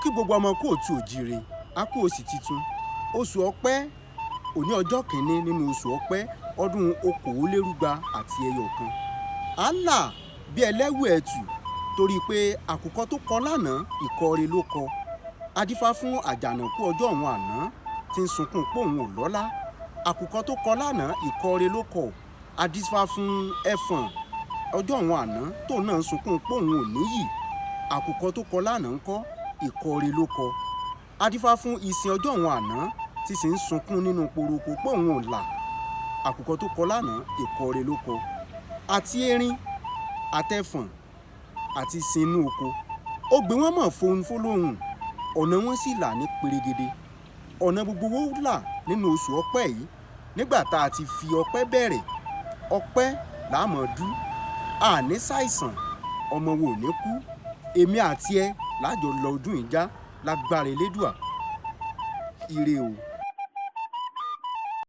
Kí gbogbo ọmọ kóòtù òjíire, a kú oṣù titun, oṣù ọpẹ́. Òní ọjọ́ kìíní nínú oṣù ọpẹ́ ọdún 2021. Allah bí ẹlẹ́wù ẹ̀tù torí pé àkùkọ tó kọ lánàá, ìkọre ló kọ. Adífá fún àjànàkú ọjọ́ òun àná tí ń sunkún póun ò lọ́lá. Àkùkọ tó kọ lánàá, ìkọre ló kọ. Adífá fún ẹfọ̀n ọjọ́ òun àná tóun náà ń sunkún póun ò níyì. Àkùkọ tó kọ lánàá ńkọ́, ìkọre ló kọ. Adífá fún ìsìn ọjọ́ òun àná tí sì ń sunkún nínú poroko póun ò là. Àkùkọ tó kọ lánàá, ìkọre ló kọ. Àti erin àtẹfọ̀n àti sinú oko ó gbé wọn mọ̀ fohùn fọlọ́hùn, ọ̀nà wọn sì là ní perégedé. Ọ̀nà gbogbo wo là nínú oṣù ọpẹ́ yìí. Nígbà tá a ti fi ọpẹ́ bẹ̀rẹ̀, ọpẹ́ làá mọ̀ dú. Àní ṣàìsàn, ọmọ wo ò ní kú. Èmi àti ẹ lájọ lọ ọdún ìjà lágbára Elédùà. Ire o.